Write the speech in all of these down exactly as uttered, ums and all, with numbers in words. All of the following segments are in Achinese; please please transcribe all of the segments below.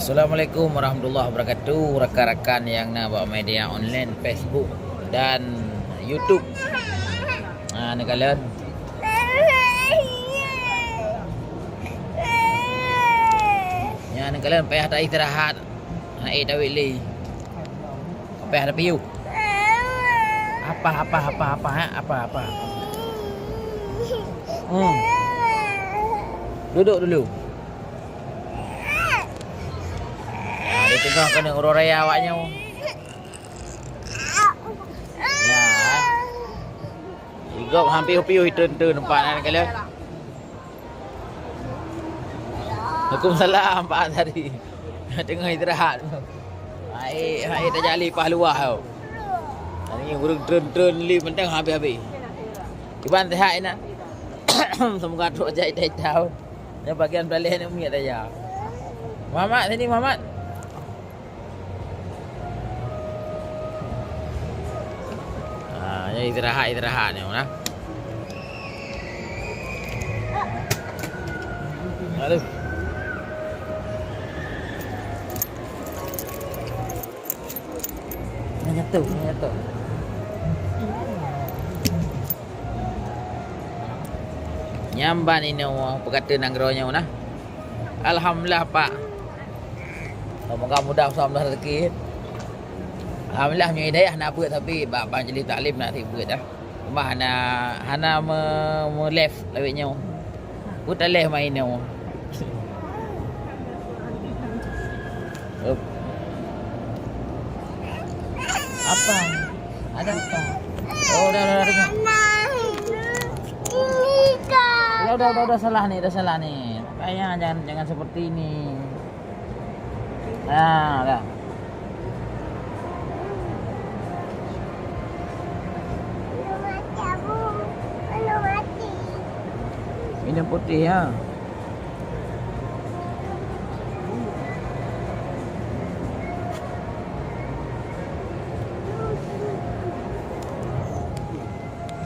Assalamualaikum warahmatullahi wabarakatuh, rakan-rakan nyang na bak media online, Facebook dan YouTube. Ha, neukalon. Nyan neukalon payah taistirahat. Ha, eh, tawet lé. Payah tapiôh. Apa, apa, apa, apa, ha? Apa, apa? Hmm. Duduk dulu. Ha, di teungoh keuneuk uroe raya awak nyoe. Ya. Igop hampir piôh itu tu nampak nak kala. Waalaikumsalam, Pak Ansari. Teungoh istirahat. Hai, hai tajak lipah luah tu. Hari ni ureueng treun-treun li mantong habéh-habéh. Iban sehat ina. Semoga trok jai tai tau. Yang bagian beleh ni miet aja. Muhammad sini, Muhammad. Ha, nyoe istirahat, istirahat nyoe nah. Aduh. Nyoe jatuh, nyoe jatuh. Nyan ban inoe peukatan nanggroe nyoe nah. Alhamdulillah, Pak. Semoga mudah, mudah rezeki. Alhamdulillah, meunyoe hidayah na beuet, tapi bak majlis taklim na sibeuet dah. Cuma hana, hana me-, me-live lawét nyoe. Ku talèh main nyoe. Up. Apa? Ada apa? Oh, udah, udah, udah, udah. Udah, udah, udah, udah salah nih, udah salah nih. Makanya jangan, jangan seperti ini. Nah, dah. Minum putih, ya.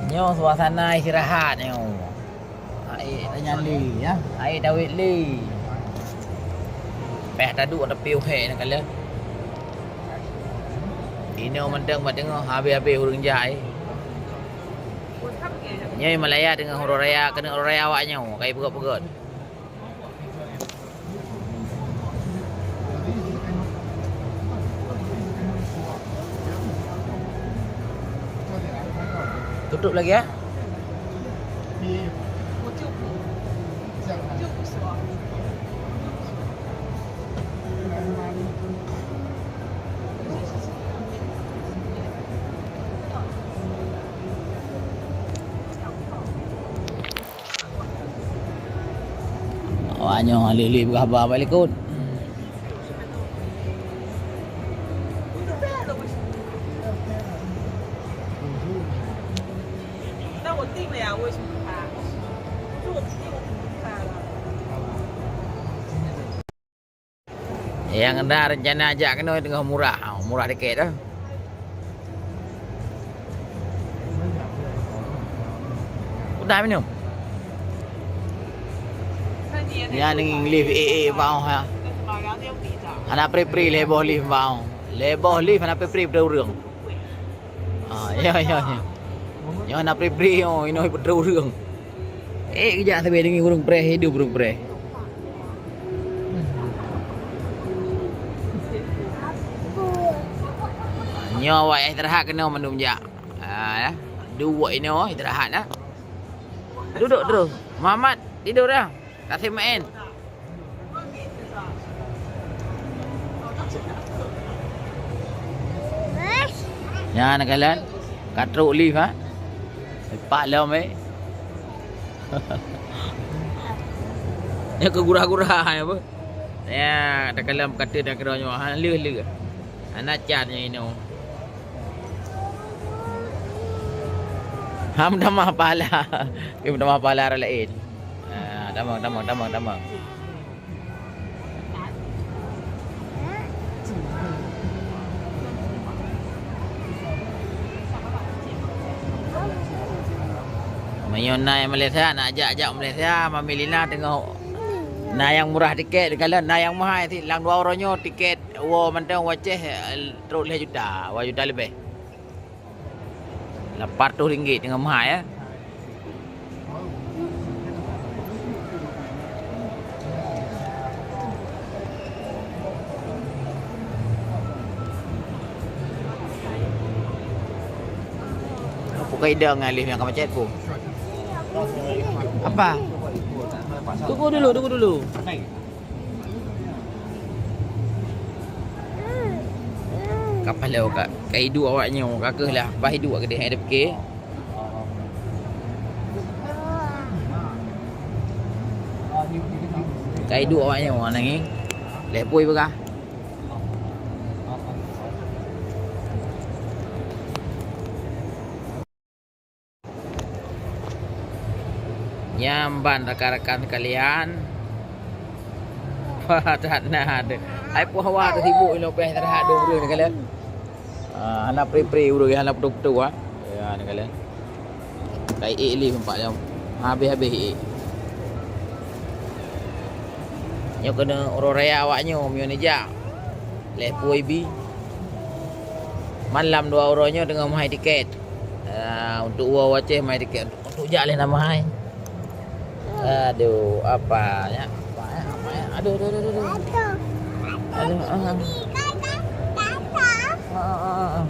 Nyoe suasana istirahat nyoe. Hai, tanyali, ya. Hai, Dawid Lee. Peh taduek tapi uhek nak kala. Inoe mantong bak teungoh habéh-habéh ureueng jai. Nyoe Malaya teungoh uroe raya, keuneuk uroe raya awak nyoe, kai peugöt-peugöt. Tutup lagi, ya. Awak nyoe lé-lé beuhaba bak likot. Nyang na rencana jak keunoe teungoh murah, murah tiket tu. Udah minum. Nyan lift eh, eh, bawah, ha. Hana pri-pri lhèe boh lift bawah. Lhèe boh lift hana pri-pri bak ureueng. Ah, ya, ya, ya. Nyoe na pri-pri nyoe, inoe peudeuh ureueng. Eh, geujak sabe deungon ureueng preh, hidup ureueng preh. Nyoe awak istirahat keunoe mandum jak. Ah, ya. Duek inoe istirahat, ya. Duduk terus. Muhammad, tidur, ya. Kasih main. Nyan kalon, ka trok lift, ha? Pak lom, eh. Nyoe keu gura-gura, ya, Bu. Ya, takalon kata dan keudroe nyoe, ha, leuh-leuh. Hana can nyoe inoe. Ha, meutamah pahala. Eh, meutamah pahala ureueng laén. Ha, tamong, tamong, tamong, tamong. Meunyoe na nyang Malaysia, nak jak-jak Malaysia, Mami Lina teungoh na nyang murah tiket, kalau na nyang mahai, lam dua uroe nyoe tiket woe mantong u Aceh, eh, trok lhèe juta, dua juta leubeh. Lapan reutôh ringgit teungoh mahai, ya. Apa kaidah ngon lift nyang ka macet, Pu? Apa? Tunggu dulu, tunggu dulu. Kapal lewat ka, ka iduek awak nyoe, ka keuh lah, bah iduek keudeh, ada fikir. Ka iduek awak nyoe, nangis. Leh pui peugah. Nyan ban rakan-rakan sekalian. Wah, that na ada. Hai puah hawa tu sibuk inoe pih istirahat dua ureueng ni kalian. Ah, hana pri-pri ureueng hana putu-putu ah. Ya ni kalian. Kai ék lé nampak jam. Habis-habis ék. Nyoe keuneuk uroe raya awak nyoe meunyoe neujak. Leh pui bi. Malam dua uroe nyoe teungoh meuhai tiket. Ah, untuk woe Aceh meuhai tiket. Untuk jak lé na meuhai. Aduh, apa ya? Apa ya? Apa ya? Aduh, aduh, aduh, aduh. Aduh, ah. Ah, ah, ah, ah.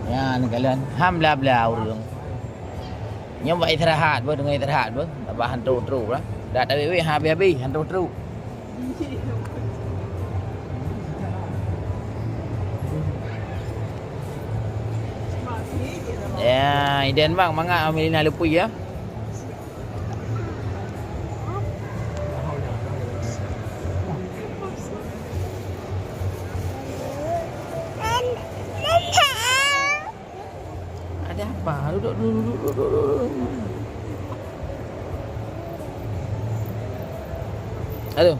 Ya, ni kalian ham bla-bla ureueng. Nyoe bak istirahat beuh, deungon istirahat beuh. Tabah hantu trok lah. Dak tabe-be habis-habis hantu trok. Ya, iden bang mangat Amelina lupui ya. Ada apa? Duduk dulu, duduk, duduk, duduk. Aduh.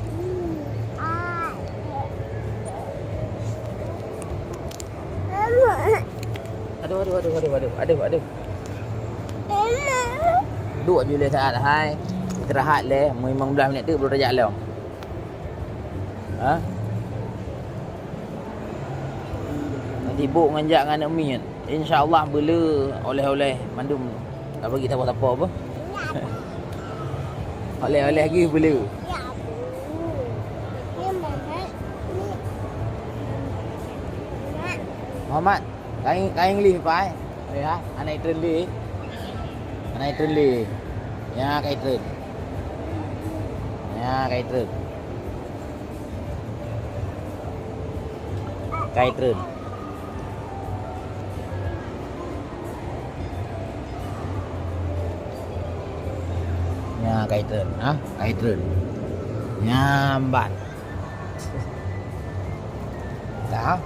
Aduh, aduh, aduh, aduh, aduh, aduh, aduh. Duek ju lé saat hai. Istirahat lé, limong belas minit tu baru tajak lom. Ha? Sibuk ngon jak ngon aneuk miet. Insya Allah beuleu oleh-oleh mandum. Ka bagi sapo-sapo apa? Oleh-oleh lagi beuleu. Muhammad, kain kain lih pai. Ya, anak itren lih. Anak itren lih. Ya, kai tren. Ya, kai tren. Kai tren. Nya, kai tren, ha? Kai tren. Nya, mbat. Dah.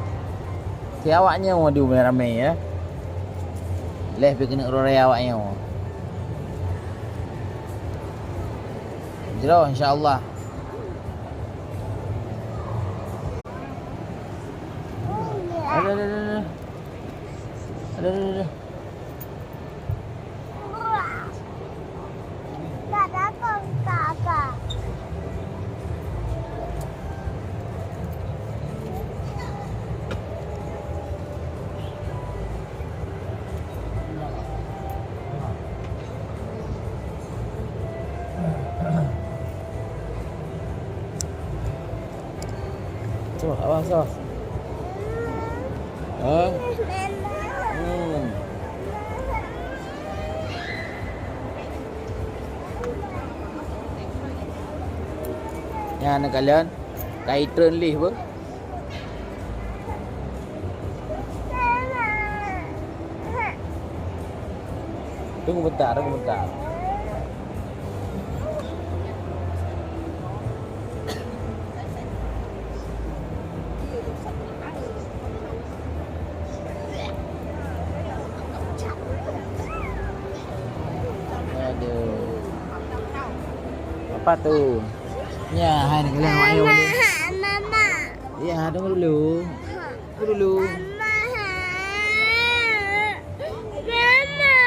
Si awak nyoe adu ramai-ramai, ya. Leh pi keuneuk raya awak nyoe. Jroh, insya Allah. Aduh, aduh, aduh, aduh. Aduh, aduh, aduh. Tuh, awas, awas. Hah? Hmm. Nyan neukalon, ka itreun lé beuh. Tunggu bentar, tunggu bentar. Aduh. Apa tu? Ya, hai nak kalian awak yang Mama, boleh. Mama. Ya, tunggu dulu. Tunggu dulu. Mama. Mama. Mama.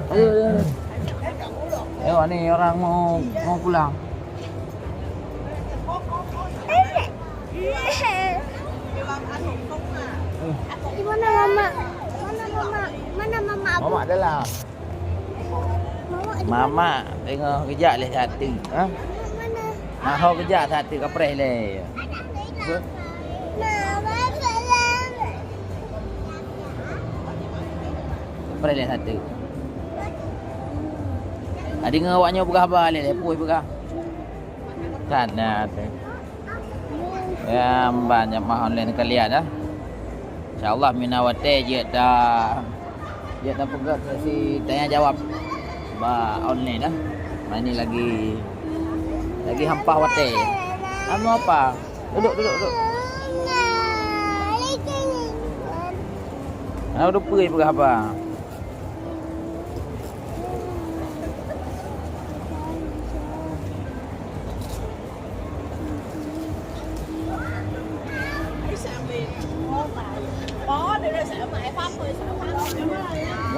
Ayo, ayo, ayo. Ayo, ni orang mau, mau pulang. Di mana mama? Mana mama? Mana mama? Mama adalah. Mama di mana? Mama tengok kejap leh satu. Ha? Mama mana? Maho kejap satu kapreh leh. Apa? Mama salah. Kapreh leh satu. Tadi ngon awak nyoe peugah haba leh, leh pui peugah. That na teuh. Ya, mban jak mah online kalian dah. Insya Allah mina watèe jeuet dah. Jeuet dah peugah si tanya jawab ba online dah. Mah ini lagi lagi hampah watèe. Anu apa? Duduk, duduk, duduk. Nah, udah pui peugah apa?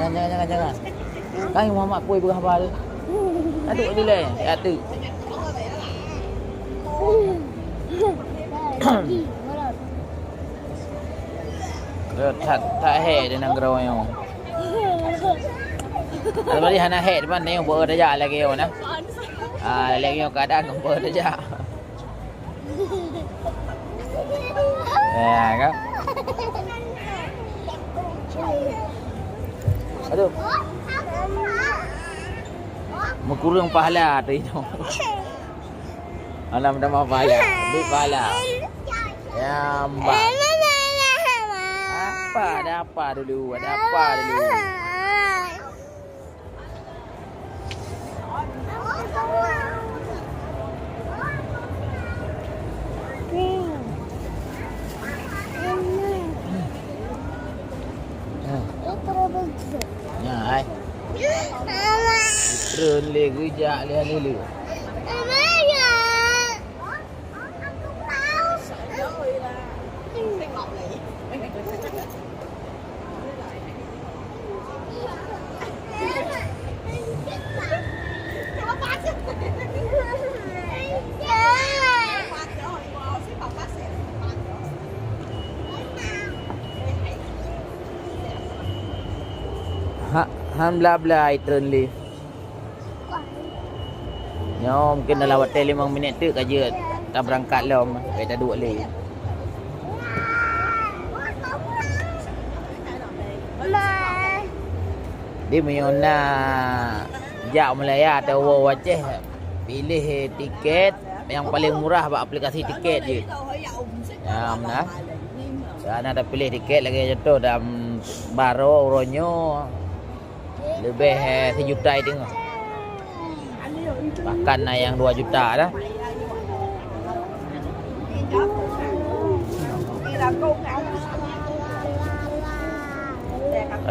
Jangan, jangan, jangan, jangan. Kan Muhammad pui berhaba tu. Aduh, dilai. Ya tu. That, that hai di nanggroe nyoe. Tapi hana hai depan ni buat kerja lagi nyoe nah. Ah, lagi nyoe keadaan buat kerja. Ya kan? Aduh. Meukureueng pahala tu itu. Alam dah mau pahala. Duit pahala. Ya, mbak. Apa? Ada apa dulu? Ada apa dulu? Ya, hai. Treun lé geujak lé lé. Ha, han bla-bla ai treun lé. Nyoe mungkin dalam watèe limong minit teuk ka jeuet tabeurangkat lom, bèk taduek lé. Di meunyoe na jak Malaya atawa u Aceh, piléh tiket nyang paleng murah bak aplikasi tiket jeuet. Nyan na. Sana tapiléh tiket lagèe contoh dan baroe uroe nyoe. Leubeh, eh, sijuta i teungoh. Bahkan na nyang dua juta dah.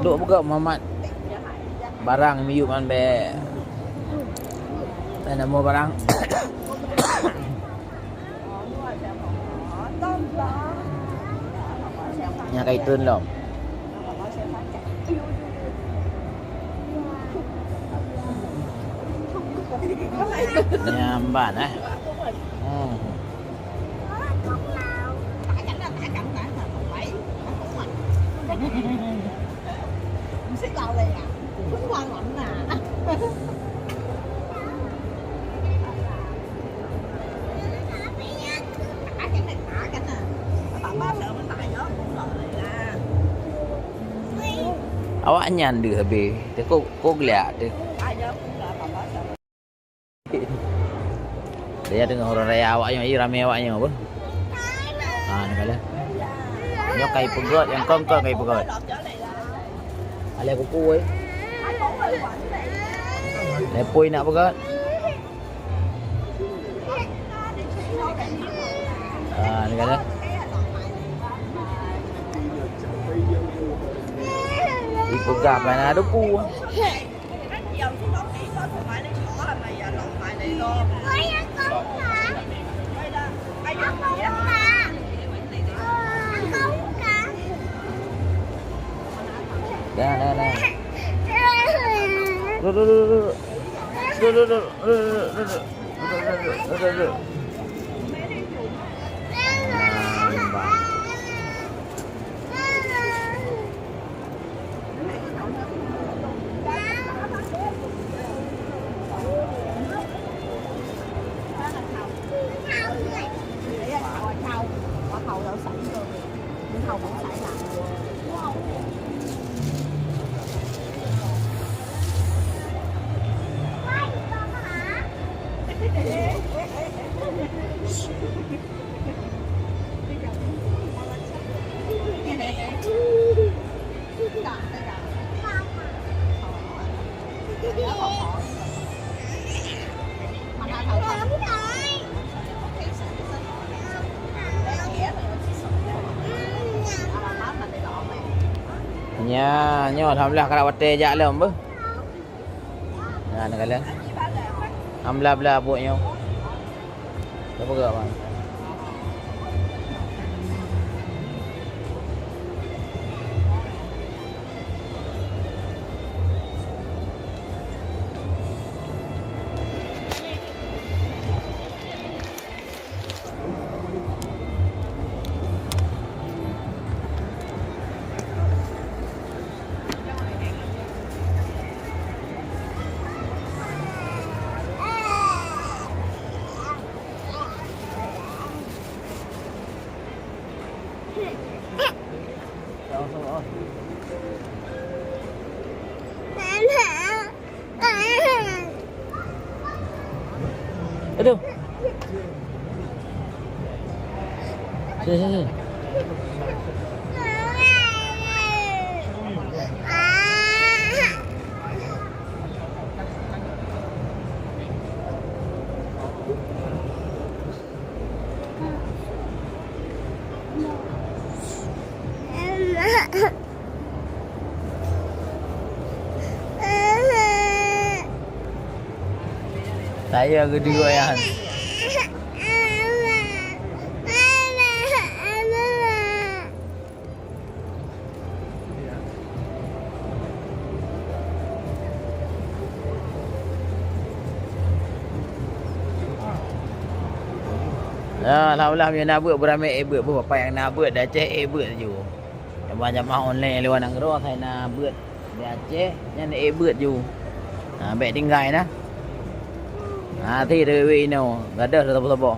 Aduh, buka Muhammad. Barang miyup man bèk. Eh, nama barang? Nyang ka itreun lom. Nyan ban, eh. Hmm. Awak nyan deuh habéh. Teuh ko, ko geuliak teuh. Dia teungoh uroe raya awak nyoe, ih, ramé awak nyoe pun. Ha, ni kala. Nyoe kai peugöt, nyang kong-kong kai peugöt. Alai kuku, woi. Lepoi nak peugöt. Ha, ni kala. Ipeugah paih na duku. Dah, dah, dah. Duduk, duduk, duduk. Duduk, duduk, duduk. Duduk, duduk, duduk. Duduk, duduk. Nah, Nya, nyoe alhamdulillah, karab watèe jak lom beuh. Nah, neukalon. Am bla-bla buet nyoe. Tapeugah, bang. Aduh. Sini, sini, sini. Saya kedua yang Ya, alhamdulillah, meunyoe na beuet, beuramé ék beuet, beuh, bapak nyang na beuet, di Aceh ék beuet laju. Jamaah-jamaah online luwa nanggroe, asai na beuet di Aceh, nyan ék beuet laju. Ha, bèk tinggai na. Ha, ti dewe inoe, gadoh saboh-saboh.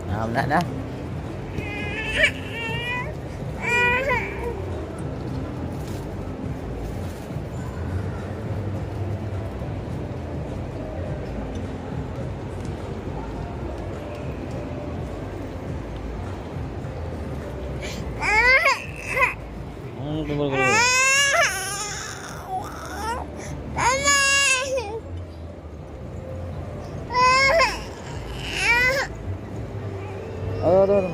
Nah, meunan nah. Hmm, tunggu, tunggu. Aduh, aduh, aduh.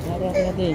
Hati, hati, hati.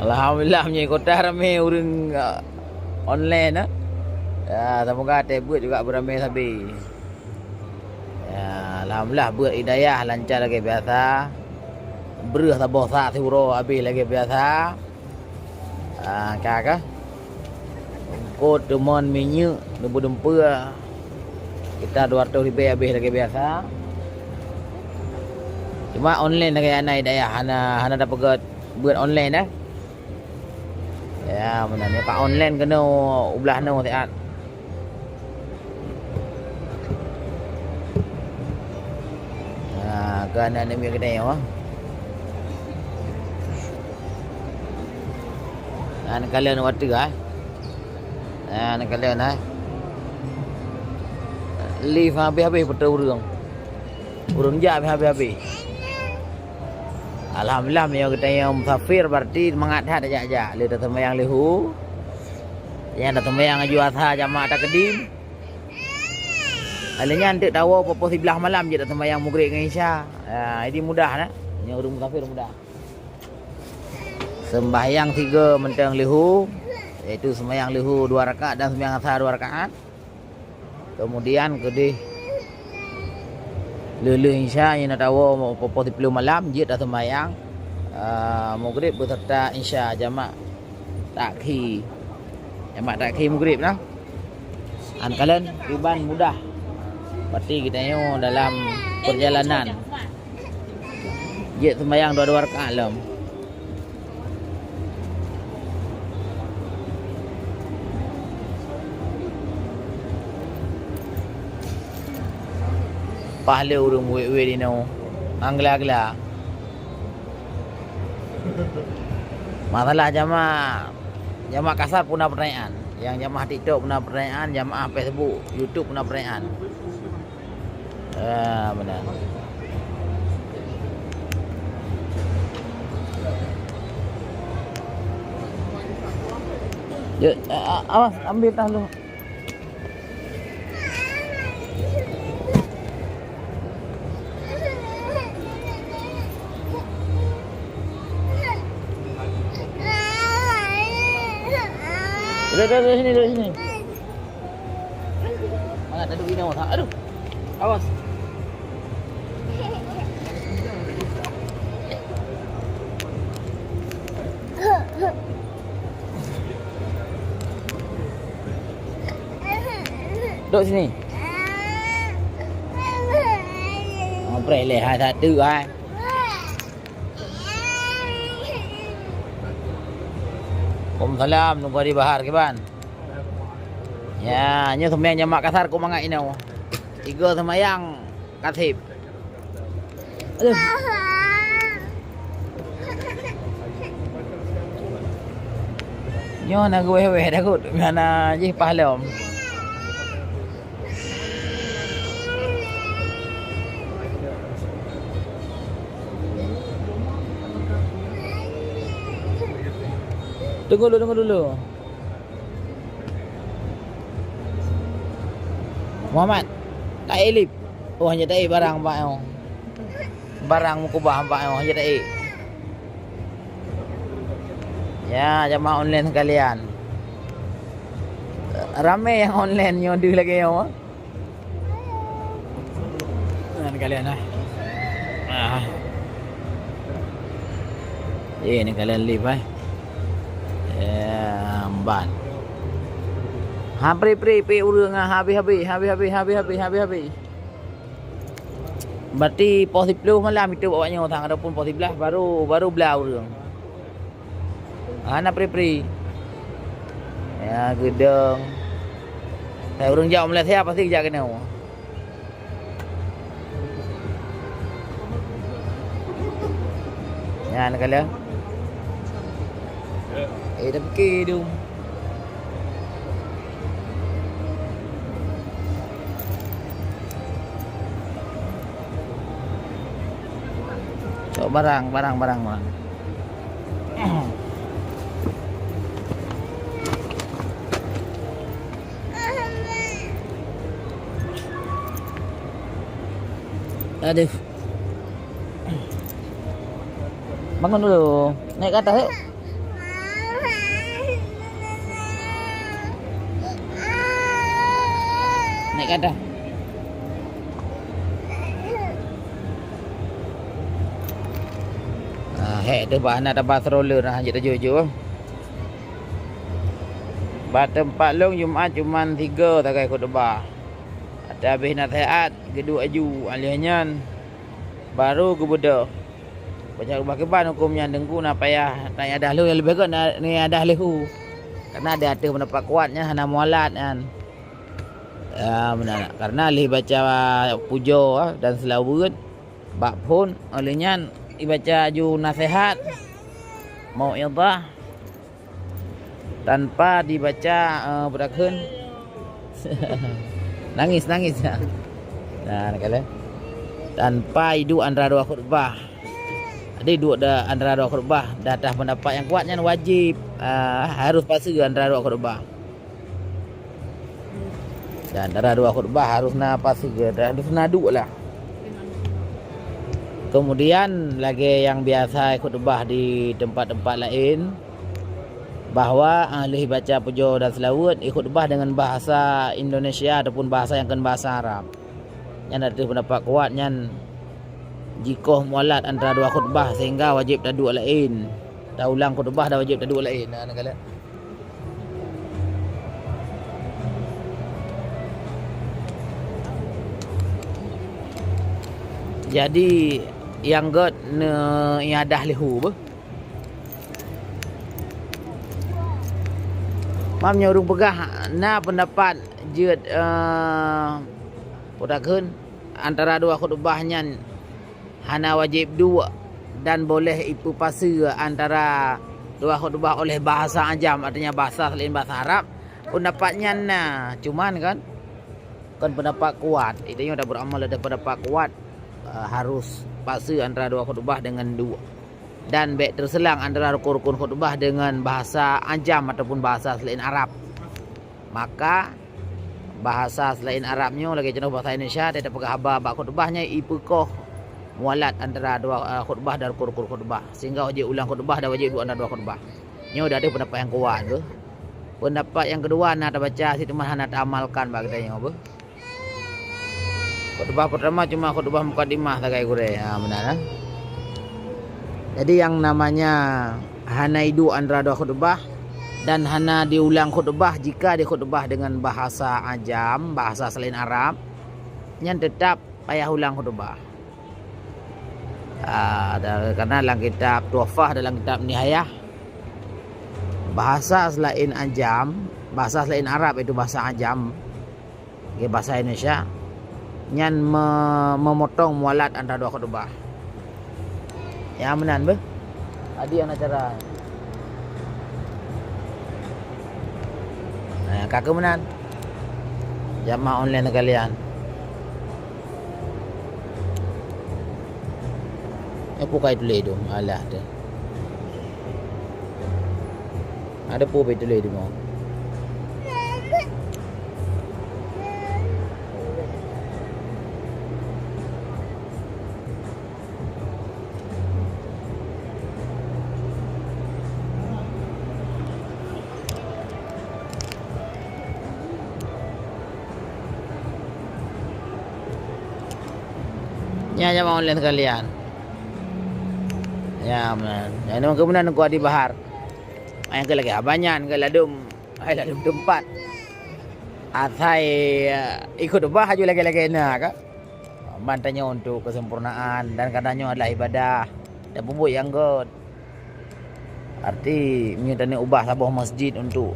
Alhamdulillah, meunyoe kota ramé ureuëng, ah, online, ah. Ya, semoga watée beuet juga beuramé sabe. Ya, alhamdulillah, beuet i dayah lancar lagée biasa. Breueh saboh sak siuroe habéh lagée biasa. Ah, ka, ka. Eungkôt, teumon, minyeuk, neubeudeumpeue. Sekitar dua ratus ribée habéh lagée biasa. Cuma online lagée hana i dayah, hana, hana tapeugét beuet online, eh. Ya, meunan. Nyoe ka online keunoe u blaih noe siat. Ha, keu aneuk-aneuk miet geutanyoe. Nyan kalon watée, eh. Nyan kalon, eh. Lift habéh-habéh peuteu ureuëng. Ureuëng jak habéh-habéh. Alhamdulillah, meunyoe geutanyoe musafir, berarti mangat that jak-jak. Lheueh taseumayang leuhô, nyang taseumayang aju asa jamak takdim. Lheueh nyan teuk tawoe poh-poh siblaih malam jeuet taseumayang mugreb ngon isya. Ha, jadi mudah na. Nyoe ureuëng musafir mudah. Seumbahyang tiga mantong leuhô, yaitu seumbahyang leuhô dua rakaat dan seumbahyang asa dua rakaat. Keumudian keudeh lheueh-lheueh isya nyan tawoe poh-poh siplôh malam jeuet taseumayang, eh, mugreb beuseurta isya jamak takhir. Jamak takhir mugreb na. Nyan kalon kiban mudah. Berarti geutanyoe dalam perjalanan. Jeuet seumbahyang dua-dua rakaat lom. Paih le ureuëng wét-wét inoe. Ngon gla-gla. Masalah jamak, jamak kasar pun na pertanyaan. Nyang jamaah TikTok pun na pertanyaan, jamaah Facebook, YouTube pun na pertanyaan. Ah, meunan. Jeuet, a-, a-, awas, ambil tas dulu. Duduk, duduk, duduk sini, duduk sini. Mangat taduek inoe that. Aduh. Awas. Duduk sini. Oh, preh leh hai satu hai. Waalaikumsalam, nunggu di bahar kiban. Ya, nyoe seumayang jamak kasar keu mangat inoe. Tiga seumayang kaseb. Aduh. Nyoe na geuwéh-wéh dah kot, hana jih paih lom. Tunggu dulu, tunggu dulu. Muhammad, taék lip. Oh, hana taék barang bak nyoe. Barang mukubah bak nyoe, hana taék. Ya, jamaah online sekalian. Ramé nyang online nyoe deuh lagée nyoe. Nah, ni kalian, eh. Ah. Eh, ni kalian lift, eh. Ya, ban. Ha, pri, pri, pri ureueng, ah, habéh, habéh, habéh, habéh. Berarti poh siplôh malam itu awak nyoe sang, ataupun poh siblaih baru, baru bla ureueng. Hana pri-pri. Ya, geudong. Hai ureueng jak Malaysia pasti jak keunoe. Nyan kala. Eh, dah fikir tu. Cok barang, barang, barang, barang. Aduh. Bangun dulu. Naik ke atas, yuk. Kada. Ah, hék teuh bah na taba stroller nah, jeuet tajôk-jôk. Bak teumpat lôn Jumat cuman tiga sagai khutbah. Ata habéh naseuhat, geuduek aju, alheuh nyan baru geubeudôh. Baca ubah kiban huköm nyan teungku na payah tanya dah lheuh, leubeh gét na, ni adah lheuh. Karena di ateueh pendapat kuat nyan hana mualat nyan. Ya, meunan. Karena lheuh baca pujoe dan seulaweuet bak phon, óh lheueh nyan ibaca aju naseuhat, mau'izah, tanpa dibaca, eh, peue takheun? Nangis, nangis. Nah, kala. Tanpa iduek antara dua khutbah. Jadi duek da-, antara dua khutbah, di ateueh pendapat nyang kuat nyan wajéb, eh, harus paseue antara dua khutbah. Dan antara dua khutbah harus na paseue, harus na duek lah. Kemudian lagée nyang biasa khutbah di tempat-tempat laén, bahwa, ah, lheuh baca pujoe dan seulaweuet, ikhutbah dengan bahasa Indonesia ataupun bahasa nyang kon bahasa Arab. Nyan ateueh pendapat kuat nyan jikoh mualat antara dua khutbah sehingga wajéb taduek laén. Taulang khutbah dan wajéb taduek laén. Nah, kala. Jadi nyang gét neuiadah lheuh beuh. Mam nyoe ureuëng peugah na pendapat jeuet, eh, peue takheun antara dua khutbah nyan hana wajéb duek dan boleh ipeupaseue antara dua khutbah oleh bahasa ajam, artinya bahasa selain bahasa Arab. Pendapat nyan na, cuman kan kon pendapat kuat. Itu nyoe dah beramal ada pendapat kuat, eh, harus paseue antara dua khutbah dengan duek. Dan bék teuseulang antara rukun-rukun khutbah dengan bahasa ajam ataupun bahasa selain Arab. Maka bahasa selain Arab nyoe lagée contoh bahasa Indonesia, teupeugah haba bak khutbah nyan ipeukoh mualat antara dua, eh, khutbah dan rukun-rukun khutbah. Sehingga wajéb ulang khutbah dan wajéb duek antara dua khutbah. Nyoe dah ada pendapat nyang kuat tu. Pendapat nyang keudua na tabaca cit teuma hana taamalkan bak geutanyoe beuh. Khutbah pertama cuma khutbah mukadimah sagai gurée. Ha, meunan, ha. Jadi yang namanya hana iduek antara dua khutbah dan hana diulang khutbah jika dikhutbah dengan bahasa ajam, bahasa selain Arab, nyan tetap payah ulang khutbah. Ah, da-, karena dalam kitab Tuhfah, dalam kitab Nihayah, bahasa selain ajam, bahasa selain Arab, itu bahasa ajam, ya, bahasa Indonesia, nyan me-, memotong mualat antara dua khutbah. Ya, meunan beuh. Adi anak cara. Nah, ka keuh meunan. Jamaah online kalian. Eh, peue kai tuléh tu? Alah tu. Ada peue bai tuléh tu mau? Nyan jamaah online sekalian. Ya, meunan. Nyan memang keumeunang kuat di bahar. Nyang keu lagée haba nyan keu ladum, hai ladum teumpat. Asai, eh, ikot ubah aju lagée-lagée na ka. Ban tanyoe untuk kesempurnaan dan karena nyoe adalah ibadah. Dan peubuet nyang gét. Arti, meunyoe taneuk ubah saboh masjid untuk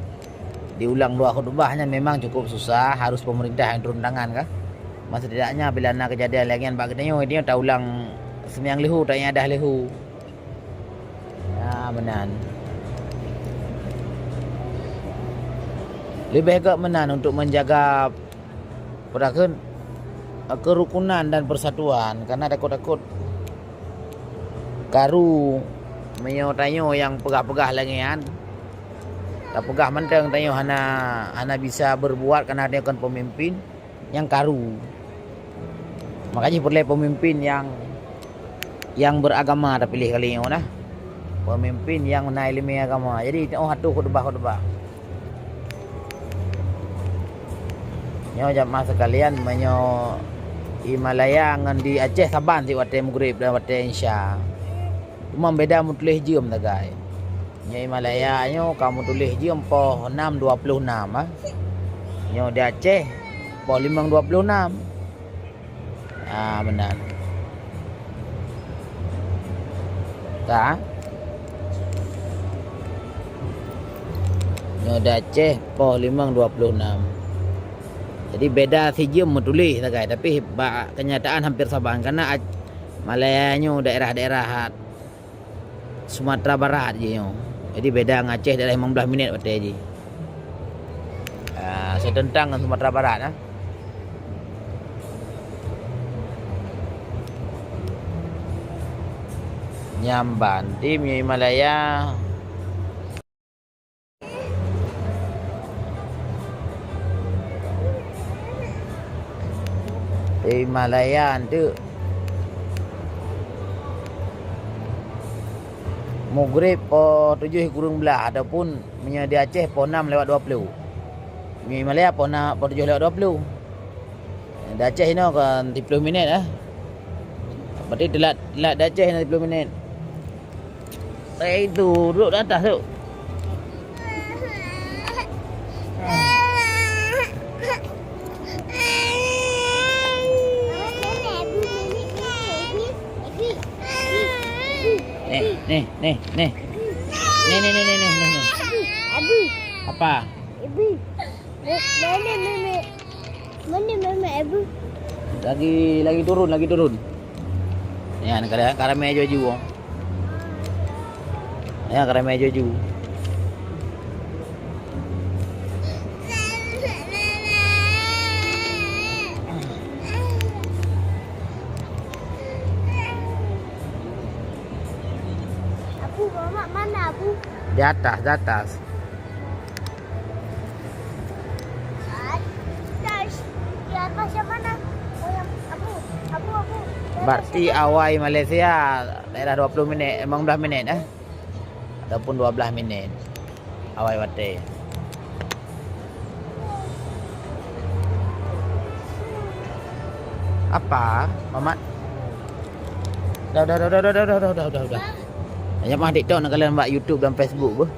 diulang dua khutbah nyan memang cukup susah, harus pemerintah yang turun tangan kah. Setidaknya bila na kejadian lagée nyan bak geutanyoe, geutanyoe taulang seumayang leuhu, taiadah leuhu. Ya, meunan. Leubeh gét meunan untuk menjaga peue takheun, kerukunan dan persatuan, karena takot-takot karu meunyoe tanyoe nyang peugah-peugah lagée nyan, tapeugah mantong tanyoe hana, hana bisa berbuat karena tanyoe kon pemimpin nyang karu. Makanya peureulée pemimpin nyang, nyang beragama tapiléh kali nyoe nah. Pemimpin nyang na ileumé agama. Jadi, oh, atoh khutbah-khutbah. Nyoe jamaah sekalian, meunyoe Himalaya ngon di Aceh saban cit watèe Maghrib dan watèe Isya. Cuma beda meutuléh jeuem sagai. Nyoe Himalaya nyoe ka meutuléh jeuem poh enam dua puluh enam, ah. Nyoe di Aceh poh limong dua puluh enam. Ah, meunan. Ka? Nyoe di Aceh poh limong dua puluh enam. Jadi beda sijeuem meutuléh sagai, tapi bak kenyataan hampir saban. Karena Ac-, Malaya nyoe daerah-daerah Sumatera Barat jih nyoe. Jadi beda ngon Aceh daerah limong belas minit watèe jih. Ah, seuteuntang ngon Sumatera Barat, ah. Nyan ban, di Himalaya. Di Himalaya tu Maghrib poh tujoh kureueng blah ataupun meunyoe di Aceh poh enam lewat dua puluh. Meunyoe Himalaya poh enam, poh tujoh lewat dua puluh. Di Aceh inoe kan tiga puluh minit, eh. Berarti telat, telat di Aceh inoe tiga puluh minit. Eh, itu, duduk di atas tu. Nih, nih, nih, nih. Nih, nih, nih, nih, nih, nih. Apa? Mana mama? Mana mama Abu? Lagi, lagi turun, lagi turun. Ya, ni kadang karamel aju-aju. Ya, karamel aju-aju. Abu, mama mana Abu? Di atas, di atas. Atas, di atas yang mana? Oh, yang Abu, Abu, Abu. Berarti awai Malaysia daerah dua puluh minit, lima belas minit, eh? Ataupun dua belas minit. Awai watèe. Apa, Mamat? Dah, dah, dah. Jamaah TikTok na kalon bak YouTube dan Facebook beuh.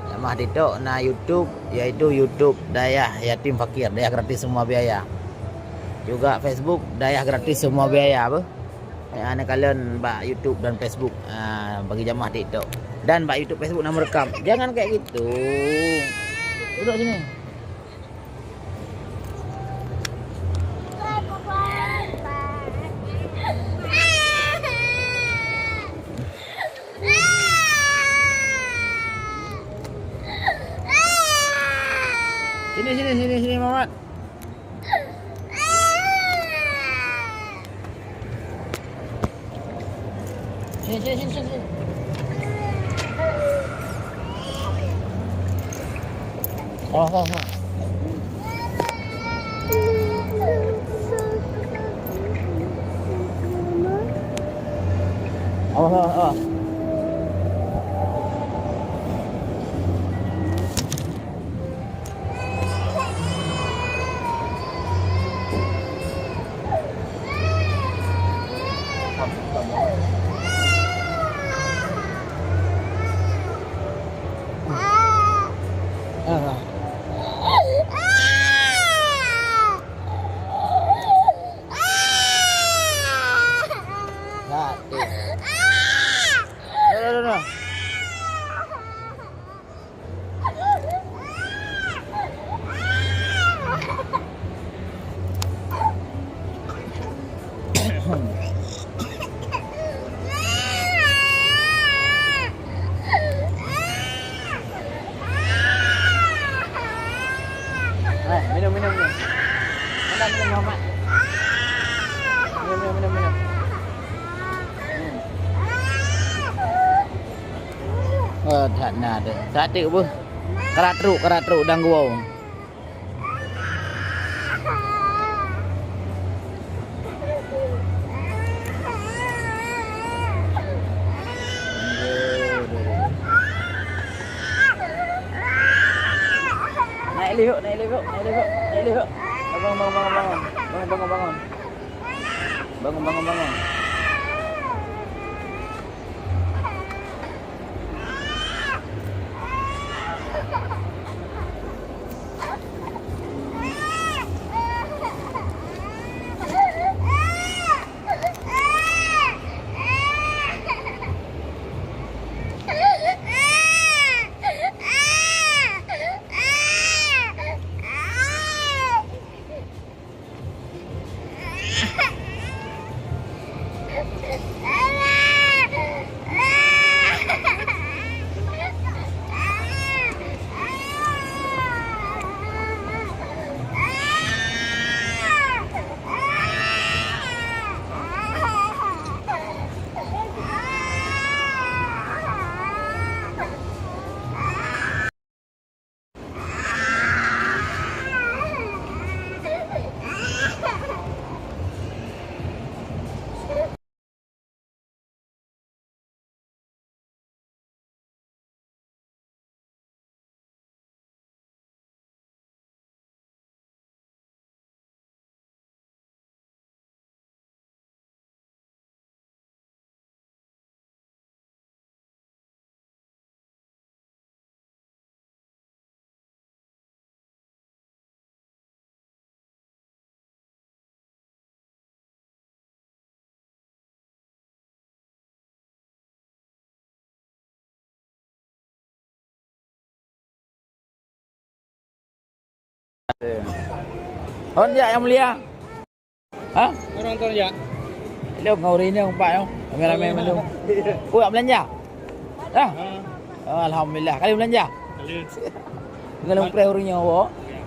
Jamaah TikTok na YouTube, yaitu YouTube Dayah Yatim Fakir, Dayah Gratis Semua Biaya. Juga Facebook Dayah Gratis Semua Biaya beuh. Eh, na kalon bak YouTube dan Facebook, ah, bagi jamaah TikTok. Dan bak YouTube, Facebook na meurekam. Jangan kayak gitu. Duduk sini. Sini, sini, sini, sini, Mamat. Sini, sini, sini, sini, sini. Oh, oh, oh. Oh, oh, oh. Satu. Dah, dah, dah, dah. Eh, minum, minum, minum. Minum, minum, minum, minum. Minum. Oh, that na deh. Satu beuh. Karat truk, karat truk dan gua. Naik lift, naik lift, naik lift, naik lift. Bangun, bangun, bangun. Bangun, bangun, bangun, bangun. Hon jak yang mulia. Ha? Orang tu jak. Lom ngon ureueng inong empat nyoe. Ramai-ramai mandum. Oh, nak belanja? Dah? Ha. Oh, alhamdulillah. Kali belanja? Kali. Dengan lom preh ureueng nyoe, wo. Ya.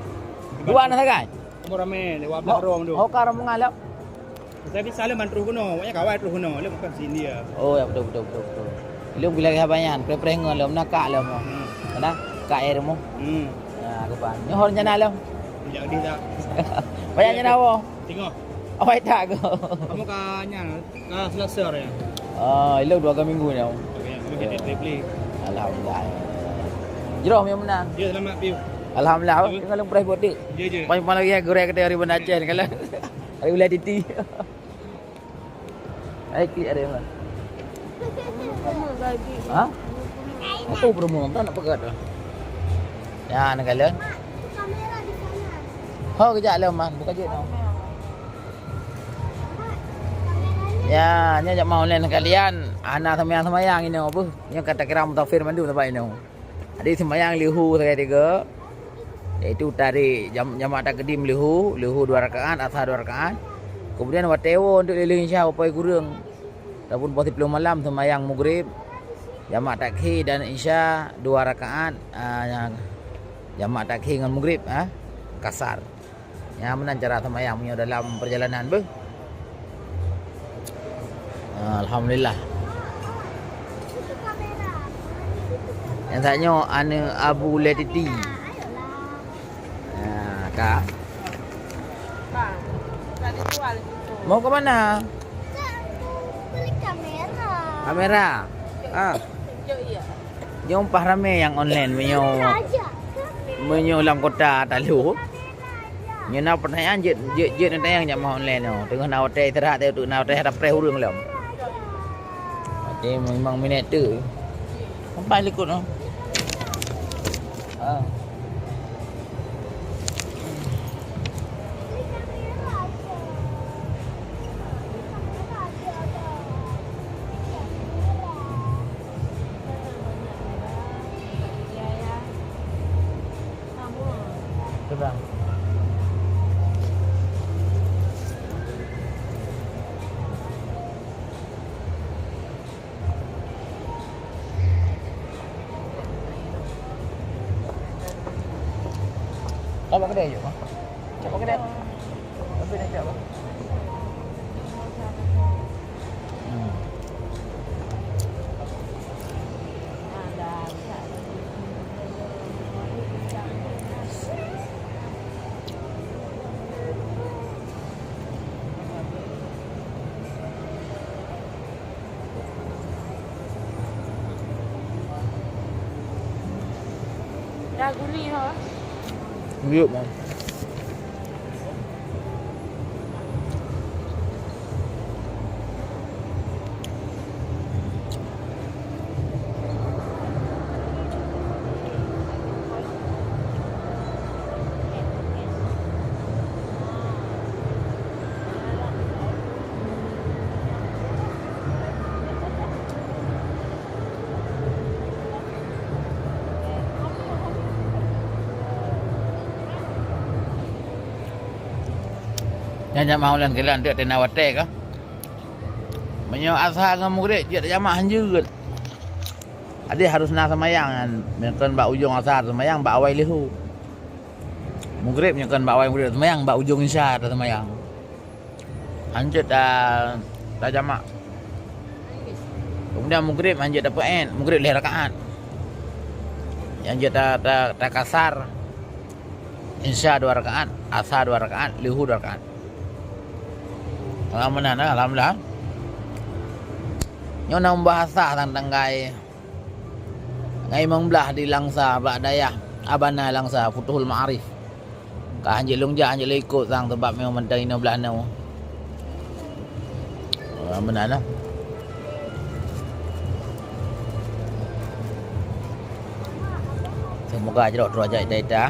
Dua anak sagai? Umur ramai, lewat belah rong tu. Ho ka rombongan lom. Tapi salam ban troh keunoe, awaknyan kawai troh keunoe, lom bukan sini ya. Oh, ya betul, betul, betul, betul. Lom bila lagèe banyan, preh-preh ngon lom, nakak lom. Hmm. Kana ka air mo. Hmm. Ya, ke ban. Nyoe ho rencana lom. Jak di dah. Banyak rencana apa? Tengok. Awai tak ke? Kamu ka nyan, ka selasa ya? Ah, ilok dua minggu ni. Okey, okey, okey, boleh. Alhamdulillah. Jroh yang menang. Ya, selamat, Piu. Alhamdulillah. Apa? Tinggal lom preh botik. Ya, ya. Paling-paling lagi goreng kita hari Banda Aceh ni kalau. Hari ulah titi. Hai, klik ada yang mana? Ha? Apa promo? Tak nak pegat dah. Ya, nak kalian. Ho, kejap lah, Man. Buka je tau. Ya, nyoe jak mau online kalian. Hana semayang-semayang inoe beuh. Nyoe kata kira musafir mandum sampai inoe. Jadi semayang lihu sagai tiga. Yaitu tarek jam-, jamak takdim lihu, lihu dua rakaat, asar dua rakaat. Kemudian watèe woe untuk lileng isya bak poh kureueng. Ataupun poh siplôh malam semayang mugrib, jamak takhir dan isya dua rakaat, ah, jamak takhir ngon mugrib, ah, kasar. Nyan meunan cara seumayang meunyoe dalam perjalanan beuh. Ah, alhamdulillah. Nyang tanyoe aneuk Abu Letiti. Ah, ka. Mau ke mana? Kamera. Ah. Nyoe pah ramé nyang online meunyoe, meunyoe lam kota talu. Nyoe na peutanyaan jeuet, jeuet, jeuet neutanyong jak mah online nyoe. Teungoh na watèe istirahat, teungoh na watèe hana preh ureueng lom. Watèe limong minèt teuk. Sampai likot nyoe. Ha. Seberang. Kau bak kedai je, Bang? Cak bak kedai. Tapi dah cak, Bang. Hmm. Dah guni ho? Yuk, Mam. Nyan jamaah online kalian dek tena watèe ka. Meunyoe asa ngon mugrib jeuet jamaah hanjeuet. Jadi harus na seumayang nyan. Meunyoe kon bak ujong asa seumayang, bak awai leuhô. Mugrib nyoe kon bak awai mugrib seumayang, bak ujong isya seumayang. Hanjeuet ta, ta jamak. Kemudian mugrib hanjeuet ta peuet, mugrib lhèe rakaat. Hanjeuet ta, ta, ta kasar. Isya dua rakaat, asa dua rakaat, leuhô dua rakaat. Alhamdulillah, alhamdulillah. Nyoe na bahasa tentang gai. Ngai meumblah di Langsa, bak dayah Abana Langsa, Futuhul Ma'arif. Ka hanjeuet lôn jak, hanjeuet lôn ikot sang, sabab memang mantong inoe blaih noe. Ah, meunan lah. Semoga jroh terus ajak ita-ita.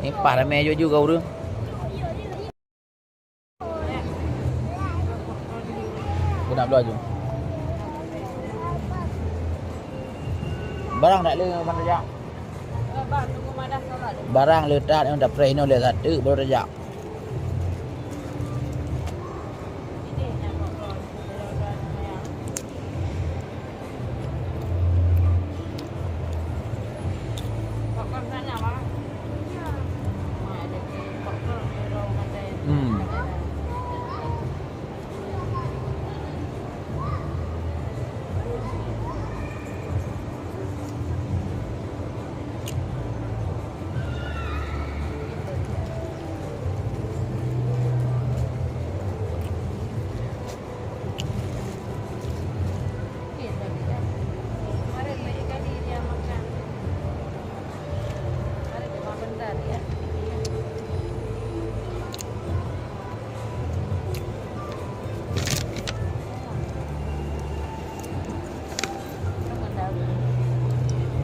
Ni pah ramé ju-ju ka ureueng. Keuneuk bloe ju. Barang dak le ban tajak. Barang le that nyang dapreh inoe le that teuk baru tajak. Hmm.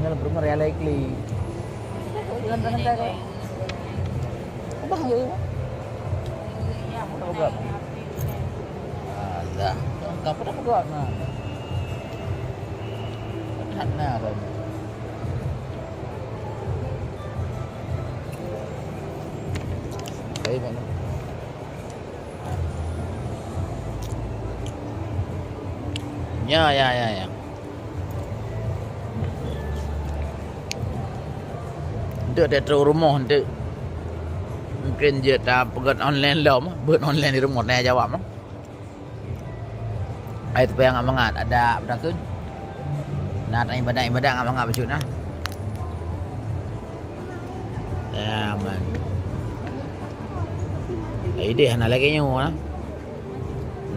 Tinggal berumah ya likely. Abang ya. Peugah. Alah, ka pada peugah na. Hana kan. Baik, baik. Ya, ya, ya, ya. Enteuk teutroh rumoh enteuk. Mungkin jeuet tapeugöt online lom, beuet online di rumoh tanya jawab mah. Ai teupeue nyang mangat ada beudakun. Na ibadat-ibadat nyang mangat bacut nah. Ya man. Ideh hana lagèe nyoe nah.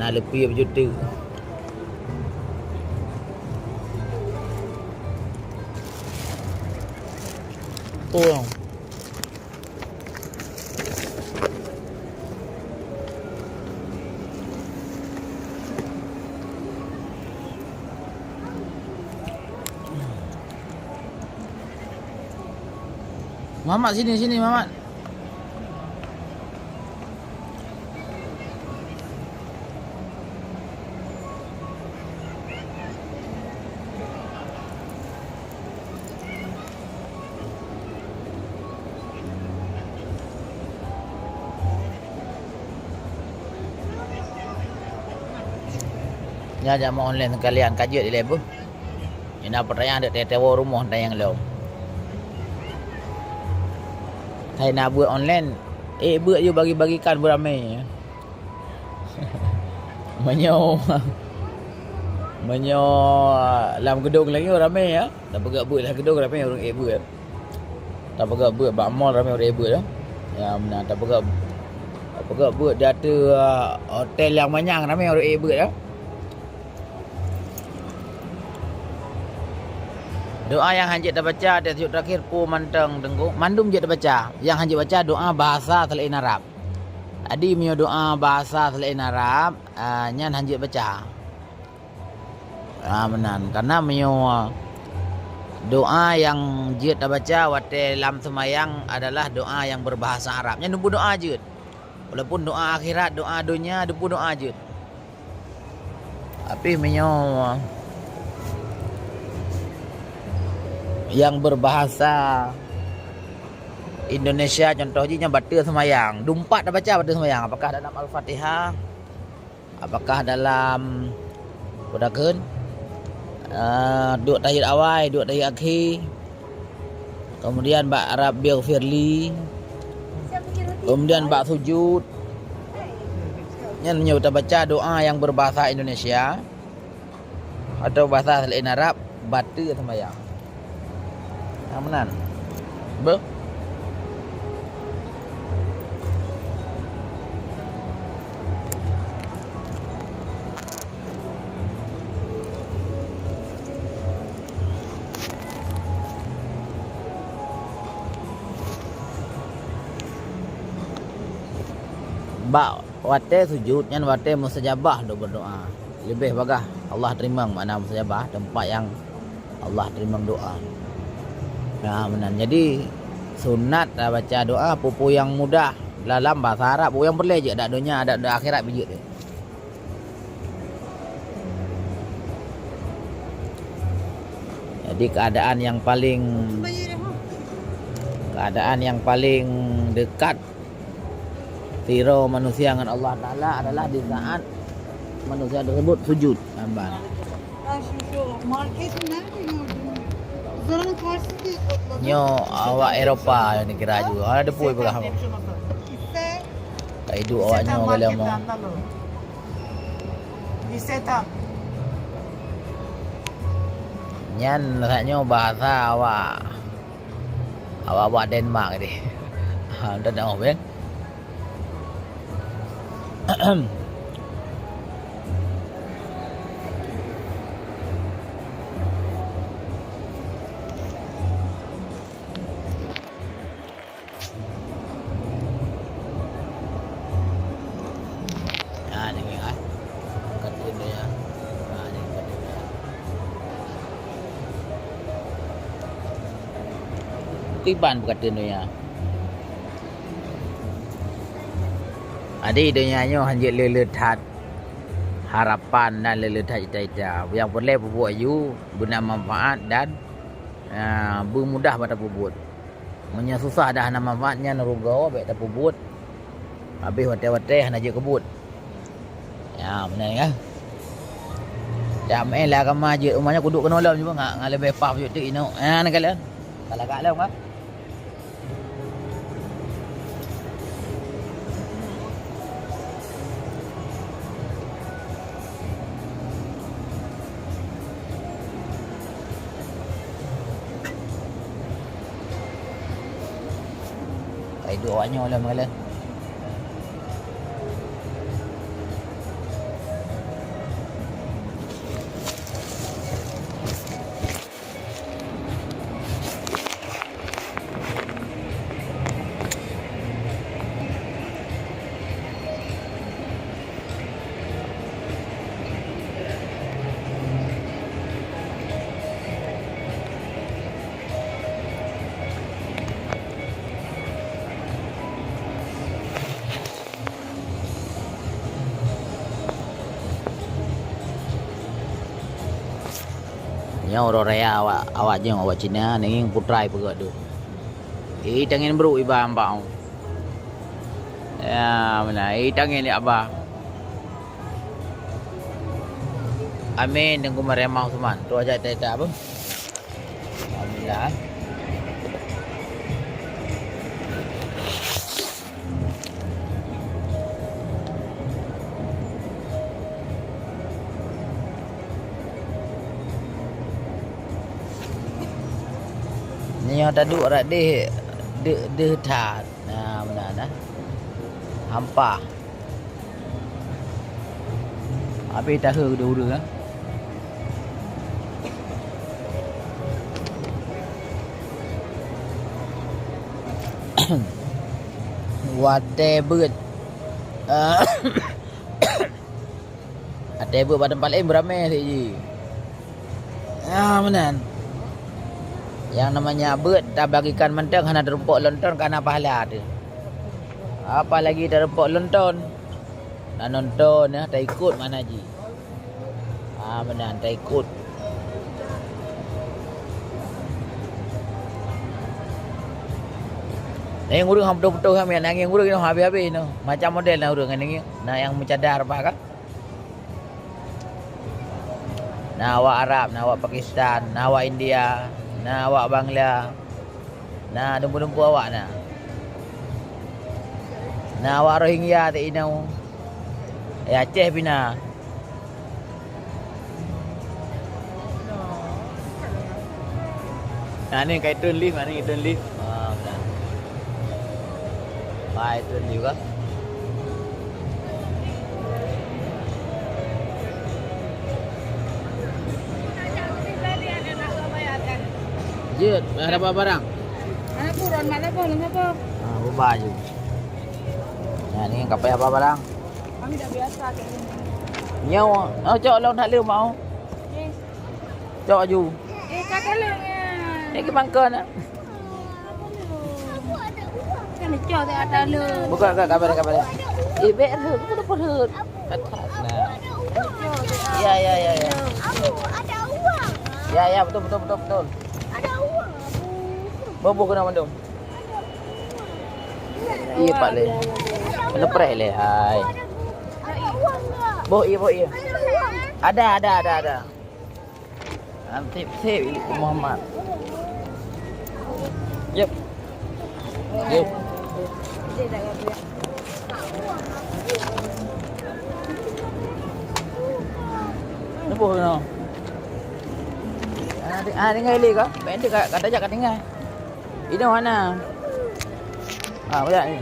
Na leupie bacut teuk. Oh. Mamat, sini, sini, Mamat. Nyan jak meuonline sekalian ka jeuet ilèe beuh. Ina peutanyaan dek teuwoe rumoh tanyong lom. Hai na beuet online, eh beuet ju bagi-bagikan beuramé. Meunyoe, meunyoe lam geudong lagèe ramé ya. Tapeugah beuet lam geudong ramé ureueng ék beuet. Tapeugah beuet bak mall ramé ureueng ék beuet ya. Ya meunan tapeugah, tapeugah beuet di ateueh, ah, hotel nyang manyang ramé ureueng ék beuet ya. Doa nyang hanjeuet tabaca di tasyahud terakhir peue mantong Teungku? Mandum jeuet tabaca. Nyang hanjeuet baca doa bahasa selain Arab. Jadi meunyoe doa bahasa selain Arab, ah, nyan hanjeuet baca. Ah, meunan. Karena meunyoe doa nyang jeuet tabaca watèe lam seumayang adalah doa nyang berbahasa Arab. Nyan dum doa jeuet. Walaupun doa akhirat, doa donya, dum doa jeuet. Tapi meunyoe nyang berbahasa Indonesia, contoh jih nyan bateue seumayang. Dumpat tabaca bateue seumayang. Apakah dalam Al-Fatihah? Apakah dalam, peue takheun? Eh, duek tahiyat awai, duek tahiyat akhé. Kemudian bak Rabbighfirli. Kemudian bak sujud. Nyan meunyoe tabaca doa nyang beubahasa Indonesia atau bahasa selain Arab, bateue seumayang. Nyang meunan. Beuh. Bak watée sujud nyan watée mustajabah lôn meudoá. Leubeh bagaih Allah teurimong, makna mustajabah, teumpat nyang Allah teurimong doá. Nah, meunan. Jadi, sunat tabaca doá, peue-peue nyang mudah dalam bahasa Arab, peue nyang peureulée jeuet, dak donya, dak, dak akhirat pih jeuet. Jadi, keadaan yang paling, keadaan yang paling dekat sidroe manusia ngon Allah Taala adalah di saat manusia tersebut sujud. Nampak? Nyoe awak Eropa nyang neugara ju. Hana teupeu peugah apa. Ka iduek awak nyoe ka lheueh mo. Nyan saat nyoe bahasa awak, awak-awak Denmark deh. Ha, entah dah, oh, ben. Ah, ni, ah. Katun dia. Ah, ni katun dia. Kiban katun dia. Jadi, donya nyoe hanjeuet le-le that harapan dan le-le that cita-cita. Nyang peureulée peubuet aju beuna manfaat dan, ah, beumudah bak tapeubuet. Meunyoe susah dah hana manfaat nyan rugoe, bék tapeubuet. Habéh watée-watée hana jeuet keu buet. Ya, meunan kan? Jak meu'en lé agama jeuet, umat nyoe kuduek keunoe lom juga ngak, ngak leubeh paih jeuet teuk inoe. Ya, neukalon. Ka lagak lom kan? Ka iduek awak nyoe lom, kala. Nyoe uroe raya awak, awak nyoe awak Cina, ngieng putra ipeugöt deuh. Ih, tangen brok iba ambak. Ya, meunan. Ih, tangen di abah. Amin, Teungku Mariam Usman. Tu aja cerita apa? Alhamdulillah. Nyoe taduek rot deh, deuh, deuh that. Nah, meunan nah. Hampa. Habéh tahe dua ureueng, ah. Watèe beuet. Watèe beuet bak teumpat laén beuramé sit jih. Ah, meunan. Nyang namanya beuet tabagikan mantong hana teurumpok lonton kana pahala teuh. Apalagi teurumpok lonton. Na nonton, ya, taikot makna jih. Ah, meunan, taikot. Nanging ureuëng hana beutôi-beutôi, hana nanging ureuëng nyoe habéh-habéh nyoe. Macam model na ureuëng nanging. Na nyang meucadar bah kan. Na awak Arab, na awak Pakistan, na awak India, na awak Bangla, na dumpeue-dumpeue awak na. Na awak Rohingya teuinoe. Eh, Aceh pih na. Nah, ni kai turun lift, nah, ni turun lift. Ah, betul. Pai turun lift kah? Jeuet, payah dapat barang. Anak turun, mana pun, mana pun. Ah, ubah je. Nah, ni ka payah dapat barang. Kami dah biasa kat sini. Nyoe, oh, cok lôn that leuh mau. Eh. Cok aju. Eh, ka tolong ya. Ni ke bangka nak. Kan cok tak ada lu. Buka, buka, kabar, kabar. Eh, bek rhut, bukan apa rhut. Kata, nah. Ya, ya, ya, ya. Abu, ada uang. Ya, ya, betul, betul, betul, betul. Ada uang, Abu. Bobo kena mandum. Iya, Pak Le. Kena preh le, hai. Ada uang nggak? Boh, iya, boh, iya. Ada uang. Ada, ada, ada, ada. Ansip, sip, Muhammad. Yep. Yep. Lepas tu. Ah, de-, ah, dengar Eli kah? Pendek kat, kat tajak kat dengar. Inoe hana. Ha, banyak ni.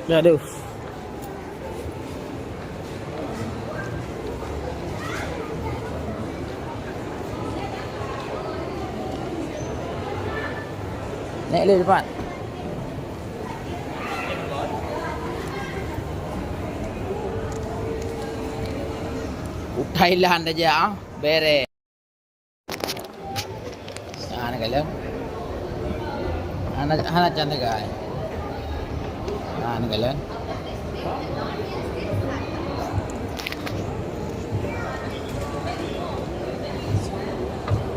Ya, aduh. Naik leh cepat. U Thailand aja, ah, bere. Ah, ni kalian. Hana, hana cantik, guys. Ah, ni kalian.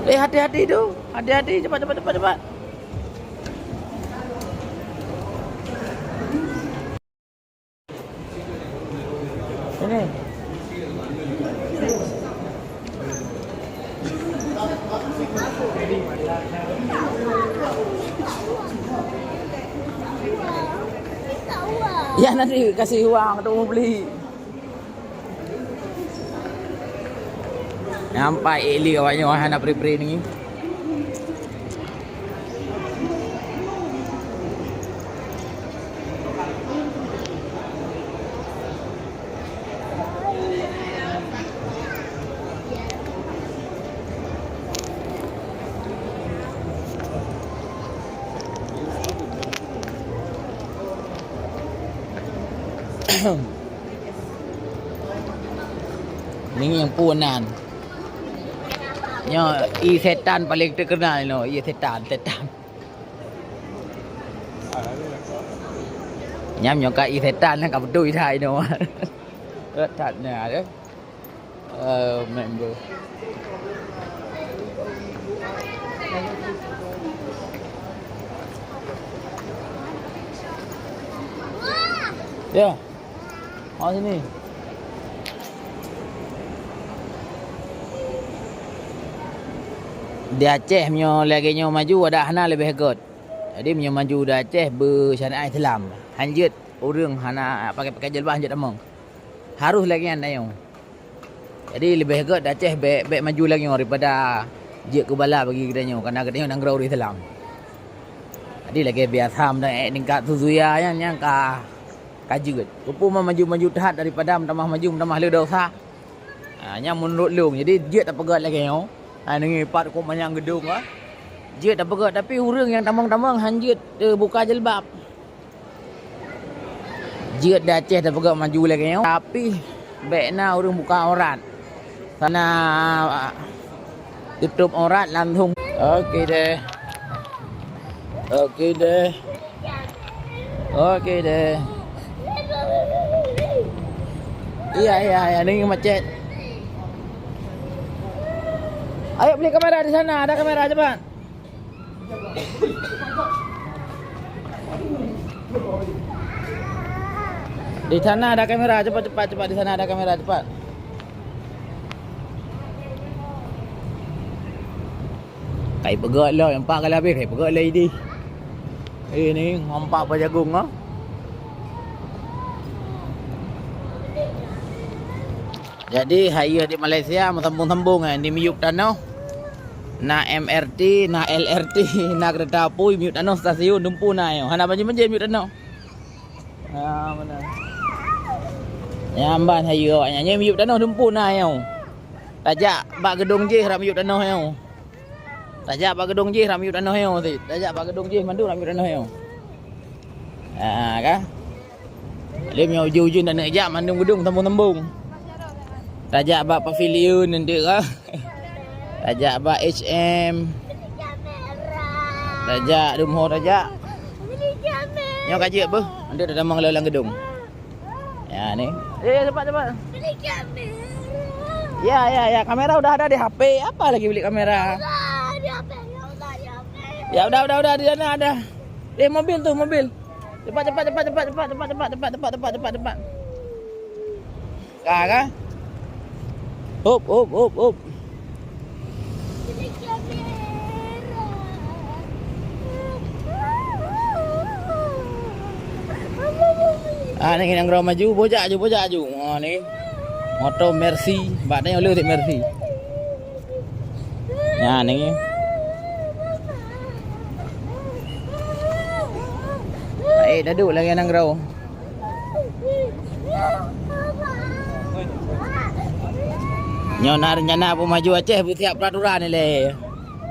Eh, hati-hati tu. Hati-hati, cepat, cepat, cepat, cepat. Ini. Ya, nanti kasih uang untuk beli. Nampak Eli awak nyoe hana pri-pri ni. Ninging pun nan. Nyoe ie setan paling terkenal nyoe, ie setan, setan. Nyam nyoe ka ie setan lah, ka beutôi that nyoe. That nya deh. Eh, member. Ya. Oh, sini. Di Aceh meunyoe lagèe nyoe maju, adak hana leubeh göt. Jadi meunyoe maju di Aceh beusyariat Islam, hanjeuet ureueng hana pakai-pakai jilbab hanjeuet tamong. Harus lagèe nyan tanyoe. Jadi leubeh göt di Aceh bèk, bèk maju lagèe nyoe daripada jeuet keu bala bagi geutanyoe, karena geutanyoe nanggroe ureueng Islam. Jadi lagèe biasa meunan, eh, tingkat suzuya nyan, nyan ka, ka jeuet. Peue-peue maju-maju that daripada meutamah maju meutamah le dosa. Ha, nyan meunurot lôn. Jadi jeuet tapeugöt lagèe nyoe. Ha, deungon pat kok manyang geudong, ha. Jeuet tapeugöt, tapi ureueng nyang tamong-tamong hanjeuet, eh, buka jilbab. Jeuet di Aceh tapeugah maju lagèe nyoe, tapi bèk na ureueng buka aurat. Sana tutup aurat langsung. Oke deh. Oke deh. Oke deh. Iya, iya, iya, ini macet. Ayo beli kamera di sana, ada kamera, cepat. Di sana ada kamera, cepat, cepat, cepat, di sana ada kamera, cepat. Kai peugöt lom, empat kali habéh kai peugöt lom idéh. Eh, ni nampak pajagong ah. Jadi, hai di Malaysia meusambong-sambong eh, di miyueb tanoh. Na M R T, na L R T, na keureta apui, miyueb tanoh stasiun dumpeue na nyoe. Hana banjir-banjir miyueb tanoh. Ha, meunan. Nyan ban hai awaknyan, nyoe miyueb tanoh dumpeue na nyoe. Tajak bak geudong jih rab miyueb tanoh nyoe. Tajak bak geudong jih rab miyueb tanoh nyoe sit. Tajak bak geudong jih mandum rab miyueb tanoh nyoe. Ha, ka? Lé meunyoe ujeuen-ujeuen dan neujak mandum geudong sambong-sambong. Tajak bak pavilion nanti ka. Tajak bak H M. Tajak dum ho tajak. Nyoe ka jeuet beuh. Nanti tatamong lé lam geudong. Ya ni. Eh, cepat cepat. Ya, ya, ya, kamera udah ada di H P. Apa lagi beli kamera? Ya udah, udah, udah, di sana ada. Eh, mobil tu, mobil. Cepat, cepat, cepat, cepat. Ka, ka? Hop, hop, hop, hop. Ah, ni nanggroe maju, bojak aju, bojak aju. Ah, ni. Moto Mercy, bak nyoe le Mercy. Nyan ni. Eh, dah duduk lagi nanggroe. Nyoe na rencana peumaju Aceh beusiap peraturan ilée.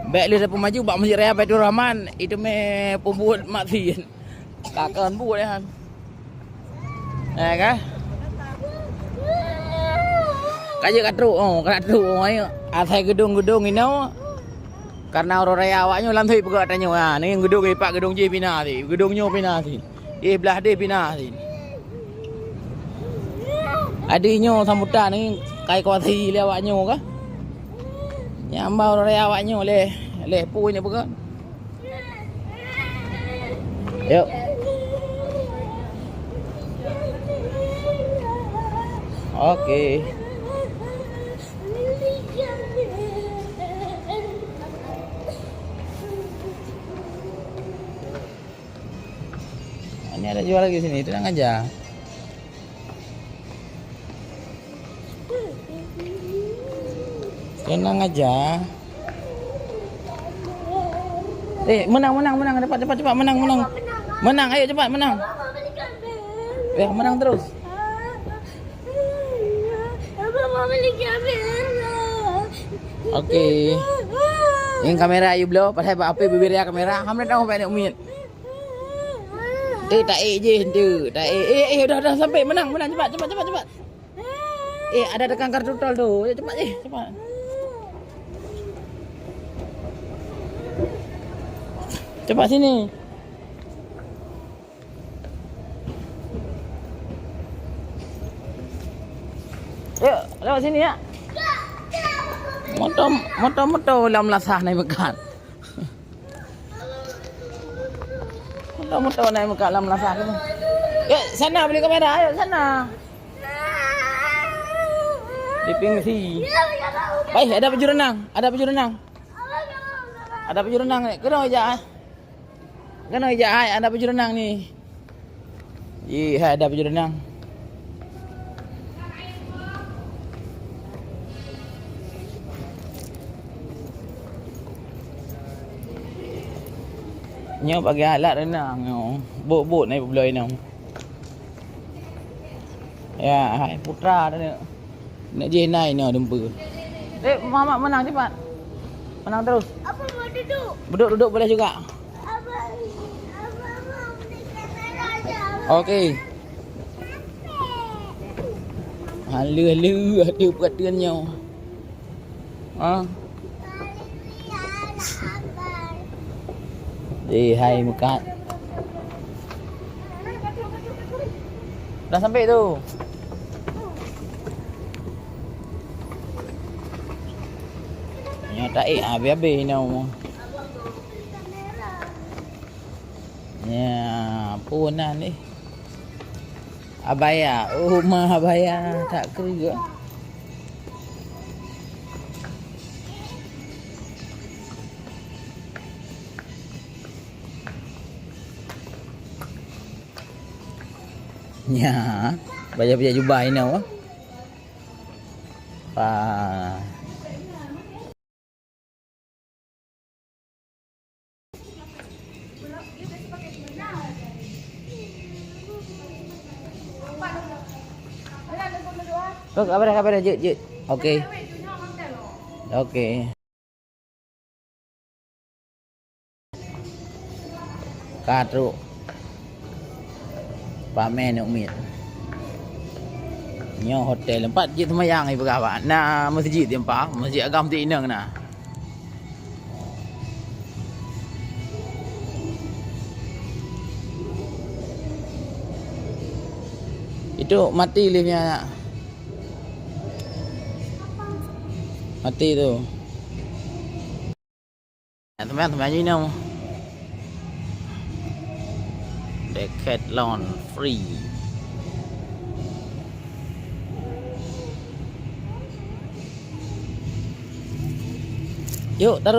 Bék lheueh peumaju bak Masjid Raya Baiturrahman, itu mé peubuet maksiat. Ka kon buet nyan. Eh, ka? Ka jeuet ka trok, oh, ka trok, oh, ayo. Asai geudong-geudong inoe. Karena uroe raya awaknyoe lam teuh peugah tanyoe, ha, ni geudong ipak geudong jih pina sit, geudong nyoe pina sit. Ih blah deh pina sit. Adi nyoe sambutan ni kai kuasi lé awaknyoe ka. Nyamba uroe raya awaknyoe lé, lé pui ni peugah. Yuk. Oke. Ini ada jual lagi sini, tenang aja. Tenang aja. Eh, menang, menang, menang. Cepat, cepat, cepat. Menang, menang. Menang, ayo cepat, menang. Eh, menang terus. Oke. Yang kamera ayu bloe, padahai bak H P bibir ya kamera. Hamlet dah sampai nak umit. Tu tak eh je tu. Tak eh. Eh, eh, dah, dah sampai. Menang, menang. Cepat, cepat, cepat, cepat. Eh, ada tekan kartu tol tu. Ya, cepat, eh, cepat. Cepat sini. Yuk, lewat sini, ya. Motor, motor-motor lam lasah naik mekat. Motor-motor naik mekat lam lasah tu. Yuk, sana beli kamera, yuk sana. Di pingsi. Baik, ada baju renang, ada baju renang. Ada baju renang ni. Kena aja, ah. Kena ijak hai, ada baju renang ni. Ih, hai, ada baju renang. Nyoe bagi alat renang nyoe. Bot-bot ni peubeuloi nyoe. Ya, hai putra tu ni. Nak jih nai nyoe dumpeue. Eh, Muhammad menang cepat. Menang terus. Apa mau duduk? Duduk, duduk boleh juga. Apa, apa mau beli kamera aja? Oke. Haleue-haleue ada perhatian nyoe. Ha? Eh, hai meukat. Dah sampai tu. Taék habéh-habéh inoe. Nya, peue nan eh. Abaya, oh ma abaya, that keureuk. Nya, bajèe-bajèe jubah inoe. Wah. Oh, kabar, kabar, jeuet, jeuet. Oke. Oke. Ka trok. Paméh neuk miet. Nyoe hotel, teumpat jeuet seumayang ipeugah bak. Na meuseujid di empa, Meuseujid Agam Ti Inong na. Itu mati liftnya, nak. Mati tu. Teman-teman, you know. Decathlon free. Yuk, taruh.